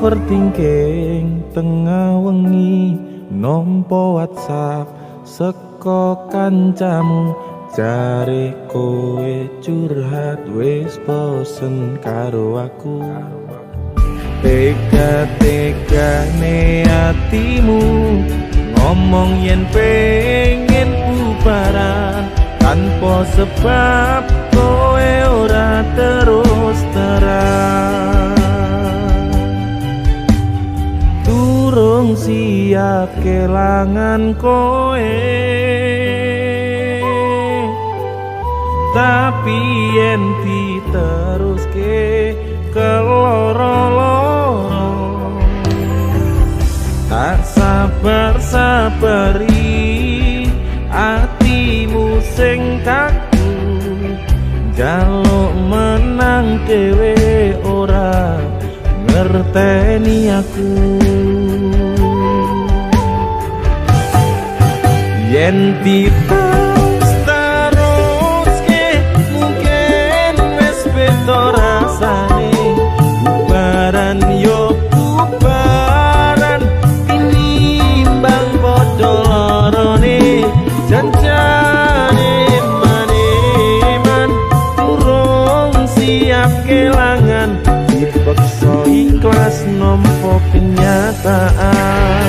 Overthinking tengah wengi, nompo WhatsApp seko kancamu, jare kowe curhat wis bosen karo aku. Tega-tegane atimu ngomong yen pengen bubaran, tanpa sebab kowe ora terus terang. Durung siap kelangan kowe, tapi yen diteruske keloro-loro. Tak sabar-sabari atimu sing kaku, njaluk menang dhewe ora ngerteni aku. Yen diterus teruske mungkin wis beda rasane, bubaran yo bubaran tinimbang padha lorone. Janjane maneman durung siap kelangan, dipeksa ikhlas nampa kenyataan.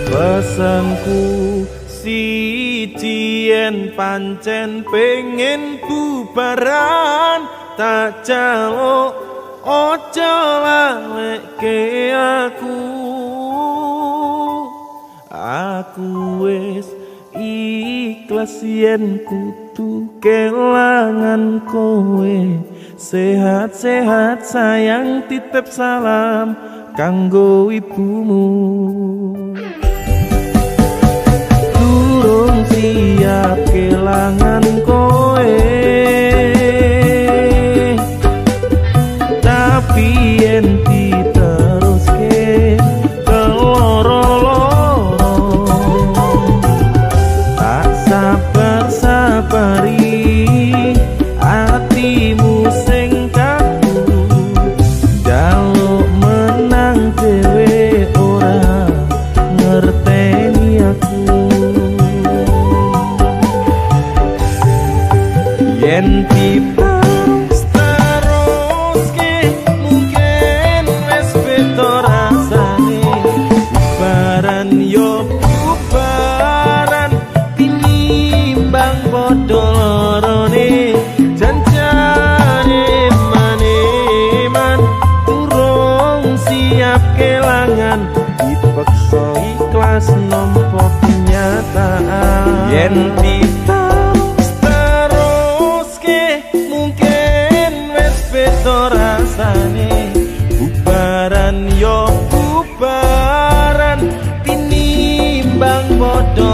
Pesanku siji yen pancen pengen bubaran, tak jaluk ojo lalekke aku. Aku wis ikhlas yen kudu kelangan kowe. Sehat-sehat sayang, titip salam kanggo ibumu. Durung siap kelangan kowe, tapi yen diteruske keloro-loro. Tak sabar-sabari atimu sing kaku, njaluk menang dhewe ora ngerteni aku. Yen diterus teruske mungkin wis beda rasane, bubaran yo bubaran tinimbang padha lorone. Janjane maneman durung siap kelangan, dipeksa ikhlas nampa kenyataan. Yen diterus teruske mungkin wis beda rasane, bubaran yo bubaran tinimbang padha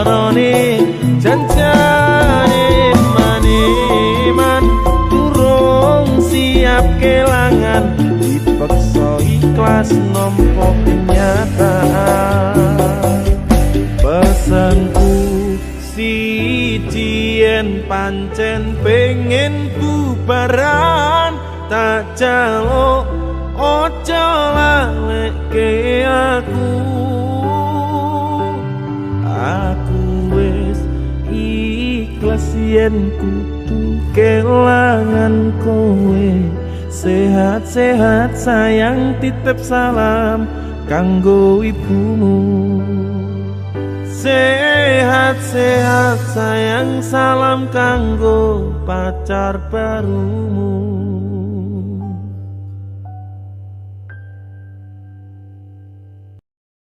lorone. Janjane maneman durung siap kelangan, dipeksa ikhlas nampa kenyataan. Pesanku siji yen pancen pengen bubaran, tak jaluk ojo lalekke aku. Aku wis ikhlas yen kudu kelangan kowe. Sehat-sehat sayang, titip salam kanggo ibumu. Sehat-sehat sayang, salam kanggo pacar barumu.